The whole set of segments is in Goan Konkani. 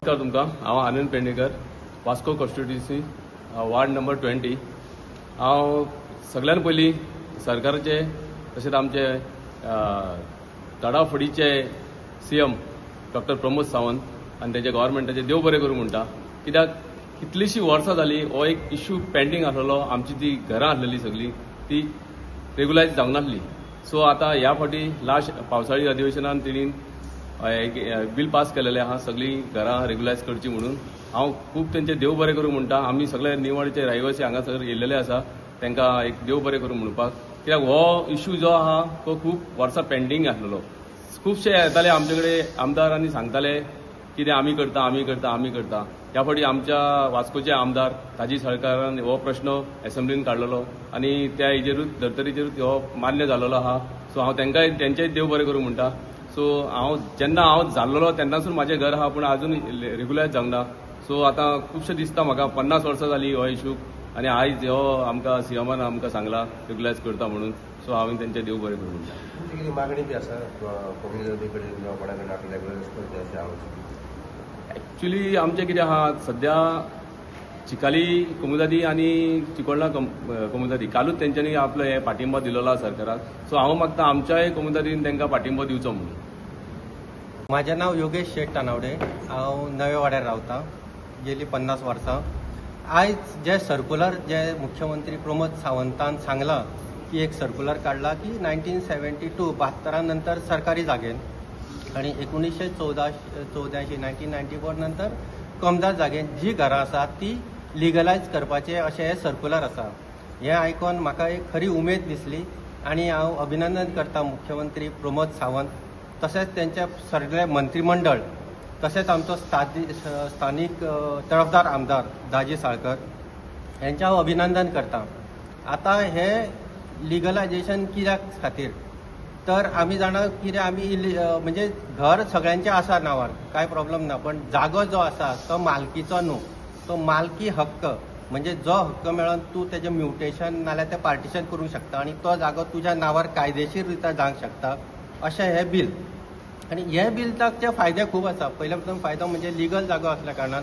नमस्कार तुमकां, हांव Anand Pednekar, Vasco constituency, ward number 20. हांव सगळ्यान पयलीं सरकाराचे तशेंच आमचे तडाफडीचे CM doctor Pramod Sawant आनी तेजे गव्हर्मेंटाचे देव बरें करूं म्हणटा. कित्याक कितलींशीं वर्सां जालीं हो एक इश्यू पेंडींग आसलेलो. आमची ती घरां आसलेली सगळीं ती रेगुलायज जावंक नासली. सो आतां ह्या फावटी लास्ट पावसाळी अधिवेशनान तेणीन एक बील पास केलेलें आहा, सगळीं घरां रेगुलायज करची म्हणून. हांव खूब तेंचे देव बरें करूं म्हणटा. आमी सगळे निवडचे रहिवासी हांगासर येयल्लेले आसा, तांकां एक देव बरें करूं म्हणपाक. कित्याक हो इश्यू जो आहा तो खूब वर्सां पेंडींग आसलेलो. खुबशे येताले आमचे कडेन आमदार आनी सांगताले कितें आमी करता, आमी करता, आमी करता. ह्या फावटी आमच्या वास्कोचे आमदार ताजी सरकारान हो प्रश्न एसेंब्लीन काडलेलो आनी त्या हेजेरूच धर्तरेचेरूच हो मान्य जाल्लो आहा. सो हांव तांकांय तेंचेय देव बरें करूं म्हणटा. सो हांव जेन्ना हांव जाल्लो तेन्नासून म्हाजें घर आहा, पूण आजून रेगुलायज जावंक ना. सो आतां खुबशें दिसता म्हाका 50 वर्सां जालीं हो इशू आनी आयज हो आमकां सीएमान आमकां सांगला रेगुलायज करता म्हणून. सो हांवें तेंचें देव बरें करूं म्हणटा. कितें मागणी बी आसा कोमुनिदादी कडेन जावं कोणा कडेन रेगुलायज करचें अशें हांव? एक्चुली आमचें कितें आहा सद्या चिकाली कोमुनिदादी आनी चिकोळणा कोमुनिदादी कालूच तेंच्यांनी आपलो हे पाठिंबो दिलेलो आसा सरकाराक. सो हांव मागता आमच्याय कोमुनिदादीन तांकां पाठिंबो दिवचो म्हणून. म्हाजें नांव योगेश शेट तानावडे, हांव नवे वाड्यार रावता गेली 50 वर्सां. आयज जे सर्कुलर जे मुख्यमंत्री प्रमोद सावंतान सांगलां की एक सर्कुलर काडला की 1972 72 नंतर सरकारी जागेन आनी 1984 1994 नंतर कमदार जागेन जी घरां आसात ती लिगलायज करपाचें अशें हें सर्कुलर आसा. हें आयकून म्हाका एक खरी उमेद दिसली आनी हांव अभिनंदन करता मुख्यमंत्री प्रमोद सावंत तशेंच तेंचे सगळे मंत्रीमंडळ तशेंच आमचो स्थानीक तरफदार आमदार दाजी साळकर हेंचें हांव अभिनंदन करता. आतां हें लिगलायजेशन कित्याक खातीर तर आमी जाणा कितें आमी म्हणजे घर सगळ्यांचें आसा नांवार, कांय प्रॉब्लम ना, पण जागो जो आसा तो मालकीचो न्हू, तो मालकी हक्क म्हणजे जो हक्क मेळोन तूं तेजें म्युटेशन नाल्यार तें पार्टिशन करूंक शकता आनी तो जागो तुज्या नांवार कायदेशीर रित्या जावंक शकता अशें हें बील. आनी हे बिलाचे फायदे खूब आसा. पयले प्रथम फायदो म्हणजे लिगल जागो आसल्या कारणान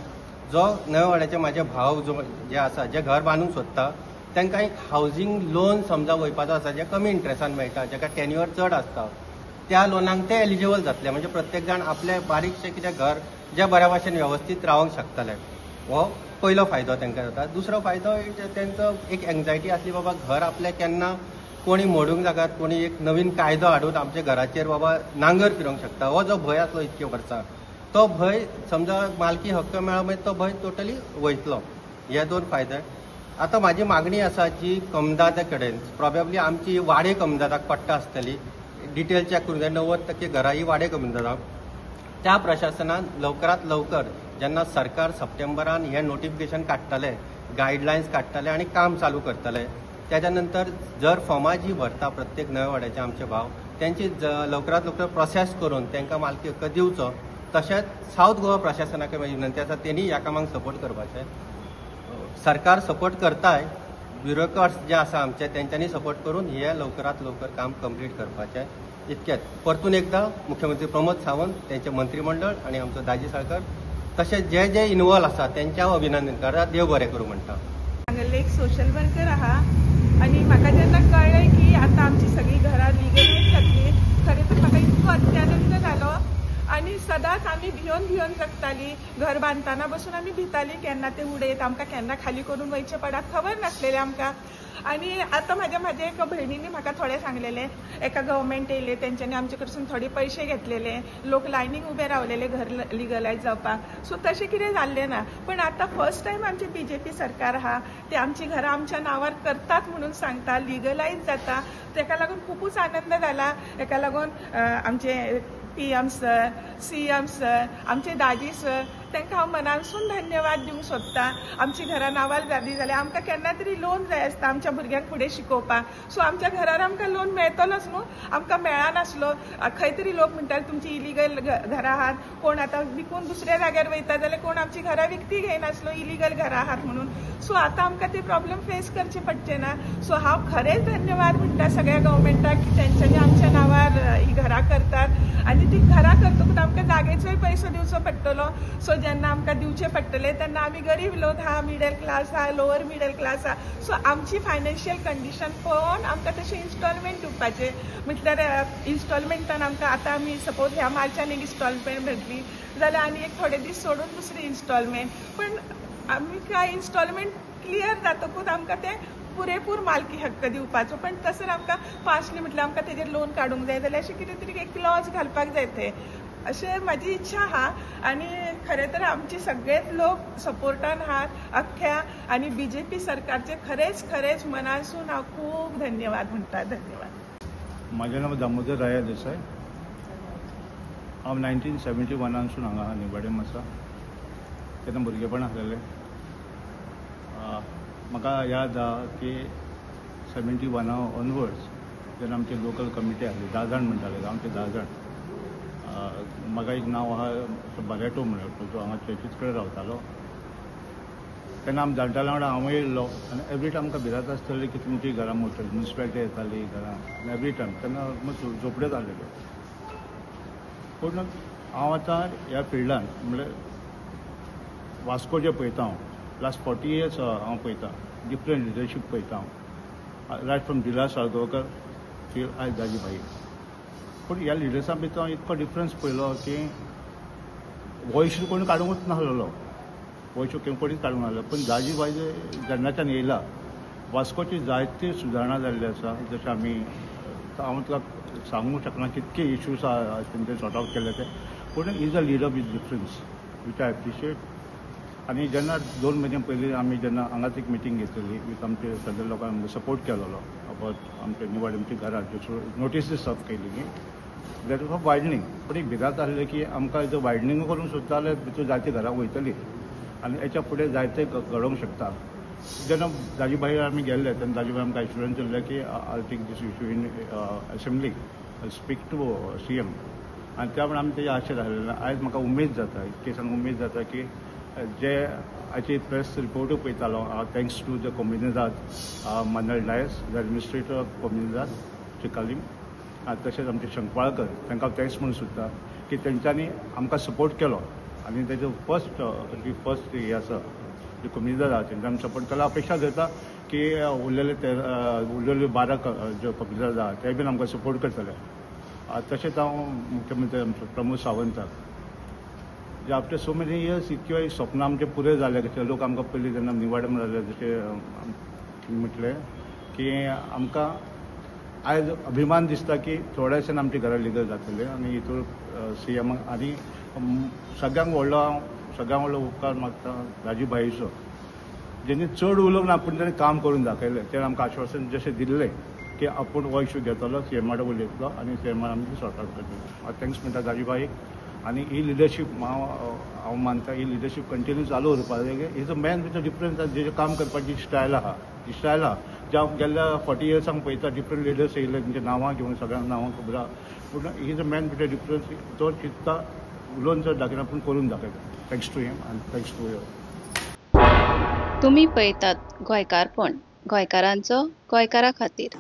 जो नवे वाड्याचे म्हाजे भाव जो जे आसा जे घर बांदूंक सोदता तांकां एक हावजींग लोन समजा वयपाचो आसा जे कमी इंट्रस्टान मेळटा, जेका टेन्युअर चड आसता, त्या लोनाक ते एलिजिबल जातले. म्हणजे प्रत्येक जाण आपलें बारीकशें कितें घर जे बऱ्या भाशेन वेवस्थीत रावंक शकतले. हो पयलो फायदो तांकां जाता. दुसरो फायदो तांचो एक एंग्जायटी आसली बाबा घर आपलें केन्ना कोणी मोडूंक जागात, कोणी एक नवीन कायदो हाडून आमच्या घराचेर बाबा नांगर फिरोवंक शकता, हो जो भंय आसलो इतके वर्सां तो भंय समजा मालकी हक्क मेळ्ळो मागीर तो भंय टोटली वयतलो. हे दोन फायदे. आतां म्हाजी मागणी आसा जी कमदादा कडेन प्रोबेबली आमची वाडे कमदादाक पडटा आसतली, डिटेल चॅक करूंक जाय, 90% घरां ही वाडे कमदादाक. त्या प्रशासनान लवकरात लवकर जेन्ना सरकार सप्टेंबरान हें नोटिफिकेशन काडटलें, गायडलायन्स काडटले आनी काम चालू करतले, त्याच्या नंतर जर फॉर्मां जी भरता प्रत्येक नवे वाड्याचे आमचे भाव तेंची लवकरात लवकर प्रोसेस करून तांकां मालकी हक्क दिवचो. तशेंच सावथ गोवा प्रशासनाक म्हजी विनंती आसा तेणी ह्या कामाक सपोर्ट करपाचें. सरकार सपोर्ट करताय, ब्युरोक्रॉट्स जे आसा आमचे तेंच्यांनी सपोर्ट करून हे लवकरात लवकर काम कंप्लीट करपाचें. इतकेंच. परतून एकदां मुख्यमंत्री प्रमोद सावंत, तेंचें मंत्रीमंडळ आनी आमचो दाजी साळकर तशेंच जे जे इनवॉल्व आसा तेंचें हांव अभिनंदन करता, देव बरें करूं म्हणटा. हांगासरलें एक सोशल वर्कर आहा आनी म्हाका जेन्ना कळ्ळें की आतां आमची सगळीं घरां लिगलायज जातली, खरें तर म्हाका इतको अत्यानंद जालो. आनी सदांच आमी भियोन भियोन जगतालीं. घर बांदतना बसून आमी भितालीं केन्ना ते उडयत, आमकां केन्ना खाली करून वयचें पडत खबर नासलेलें आमकां. आनी आतां म्हाज्या म्हाज्या एका भयणींनी म्हाका थोडें सांगलेलें, एका गव्हर्मेंट येयलें तेंच्यांनी आमचे कडसून थोडे पयशे घेतलेले, लोक लायनीक उबे रावलेले घर लिगलायज जावपाक. सो तशें कितें जाल्लें ना, पण आतां फर्स्ट टायम आमचें बीजेपी सरकार आहा ते आमची घरां आमच्या नांवार करतात म्हणून सांगता, लिगलायज जाता, तेका लागून खुबूच आनंद जाला. हेका लागून आमचे PM sir, CM sir, आमचे दाजी सर तांकां हांव मनानसून धन्यवाद दिवंक सोदता. आमची घरां नांवार जाली जाल्यार आमकां केन्ना तरी लोन जाय आसता आमच्या भुरग्यांक फुडें शिकोवपाक. सो आमच्या घरार आमकां लोन मेळटलोच न्हू, आमकां मेळनासलो. खंय तरी लोक म्हणटाले तुमची इलिगल घरां आहात, कोण आतां विकून दुसऱ्या जाग्यार वयता जाल्यार कोण आमची घरां विकती घेयनासलो इलिगल घरां आहात म्हणून. सो आतां आमकां ते प्रॉब्लम फेस करचे पडचे ना. सो हांव खरेंच धन्यवाद म्हणटा सगळ्या गव्हर्मेंटाक की तेंच्यांनी आमच्या नांवार ही घरां करतात आनी ती घरां करतकूच आमकां जागे बाकीचोय पयसो दिवचो पडटलो. सो जेन्ना आमकां दिवचे पडटले तेन्ना आमी गरीब लोक आहा, मिडल क्लास आहा, लोअर मिडल क्लास आहा, सो आमची फायनान्शियल कंडिशन पळोवन आमकां तशें इन्स्टॉलमेंट दिवपाचें. म्हटल्यार इन्स्टॉलमेंटान आमकां आतां आमी सपोज ह्या मार्चान एक इन्स्टॉलमेंट भरली जाल्यार आनी एक थोडे दीस सोडून दुसरी इन्स्टॉलमेंट, पण आमी काय इन्स्टॉलमेंट क्लियर जातकूच आमकां तें पुरेपूर मालकी हक्क दिवपाचो. पण तसर आमकां पार्शली म्हटल्यार आमकां तेजेर लोन काडूंक जाय जाल्यार अशें कितें तरी एक क्लॉज घालपाक जाय तें, अशें म्हाजी इच्छा आहा. आनी खरें तर आमचे सगळेच लोक सपोर्टान आहात अख्ख्या, आनी बीजेपी सरकारचे खरेंच खरेंच मनासून हांव खूब धन्यवाद म्हणटा. धन्यवाद. म्हाजें नांव दामोदर राया देसाय. हांव 1971 हांगा निवाडेम आसा. तेन्ना भुरगेपण आसलेलें. म्हाका याद आहा की 71 ऑनवर्ड्स जेन्ना आमची लोकल कमिटी आसली, 10 जाण म्हणटाले, गांवचे 10 जाण. म्हाका एक नांव आहा बरेटो म्हणून, जो हांगा चर्चीच कडेन रावतालो. तेन्ना आमी जाणटेल्या वांगडा हांवूय येयल्लो आनी एवरी टायम आमकां भिरांत आसतली की तुमची घरां मोडटली, म्युनिसिपालिटी येताली घरां आनी एवरी टायम तेन्ना ऑलमोस्ट झोपड्योच आसलेल्यो. पूण हांव आतां ह्या फिल्डान म्हणल्यार वास्को जें पळयता हांव लास्ट 40 इयर्स हांव पळयता, डिफरंट लिडरशीप पळयता हांव, रायट फ्रॉम जिल्हा साळगांवकर टिल आयज दाजी भाई. पूण ह्या लिडर्सां भितर हांव इतको डिफरंस पळयलो की हो इशू कोणी काडूंकच नासलेलो, हो इशू कोणीच काडूंक नासलो. पूण दाजी भाई जेन्नाच्यान येयला वास्कोची जायती सुदारणा जाल्ली आसा. जशें आमी हांव तुका सांगूंक शकना कितके इशूज आहा तेंचे सॉर्ट आवट केले ते, पूण is a leader with difference which I appreciate. आनी जेन्ना 2 म्हयने पयलीं आमी जेन्ना हांगाच एक मिटींग घेतलेली विथ आमचे सगळे लोकांक सपोर्ट केलेलो अबावट आमचे निवाड आमची घरां ज्यो नोटिसीस सर्व केली न्ही, that was widening. पूण एक भिरांत आसली की आमकां जर वायडनींग करूंक सोदता जाल्यार भितर जायती घरां वयतली आनी हेच्या फुडें जायते घडोवंक शकता. जेन्ना दाजी भाई आमी गेल्ले तेन्ना दाजी भाई आमकां एश्युरन्स दिल्लें की I take this issue in assembly, speak to CM. आनी त्या प्रमाणे आमी तेजे आशेर आसलेले. आयज म्हाका उमेद जाता, इतके सांग उमेद जाता की जे आयची प्रेस रिपोर्टूय पळयतालो, thanks to the Comunidade Manuel Dias, the administrator of Comunidade Chicalim, तशेंच आमचे शंकवाळकर, तांकां thanks म्हणून सोदता की तेंच्यांनी आमकां सपोर्ट केलो. आनी तेजो फर्स्ट जी फर्स्ट हे आसा जी कोमुनिदाद आसा तेंच्यांनी सपोर्ट केलो. अपेक्षा धरता की उरलेले ते उरलेले 12 ज्यो कोमुनिदाद आसा ते बीन आमकां सपोर्ट करतले. तशेंच हांव मुख्यमंत्री आमचो प्रमोद सावंताक जे आफ्टर सो मेनी इयर्स इतक्यो सपनां आमचें पुरें जालें. कशें लोक आमकां पयलीं जेन्ना निवाड म्हणले जशें म्हटलें की आमकां आयज अभिमान दिसता की थोड्याशान आमची घरां लिगल जातले. आनी हितून सीएमाक आनी सगळ्यांक व्हडलो हांव सगळ्यांक व्हडलो उपकार मागता राजीव भाईचो, जेणे चड उलोवंक ना पूण ताणें काम करून दाखयलें. तेणें आमकां आश्वासन जशें दिल्लें की आपूण हो इशू घेतलो, सीएमा कडेन उलयतलो आनी सीएमान आमची सॉर्ट आवट करतलो. हांव thanks म्हणटा राजीव भाईक. आनी ही लिडरशीप हांव मानता ही लिडरशीप कंटिन्यू चालू उरपाक जाय. Is a man with a difference, जेजें काम करपाची स्टायल आहा ती स्टायल आहा जे हांव गेल्ल्या 40 इयर्सांक पळयता. डिफरंट लिडर्स येयले, तेंच्या नांवां घेवन सगळ्यांक नांवां खबर आहा, पूण is a man with a difference. तो चिंत्ता उलोवन चड दाखयना पूण करून दाखयता. Thanks to him आनी thanks to you. तुमी पळयतात गोंयकारपण, गोंयकारांचो गोंयकारा खातीर.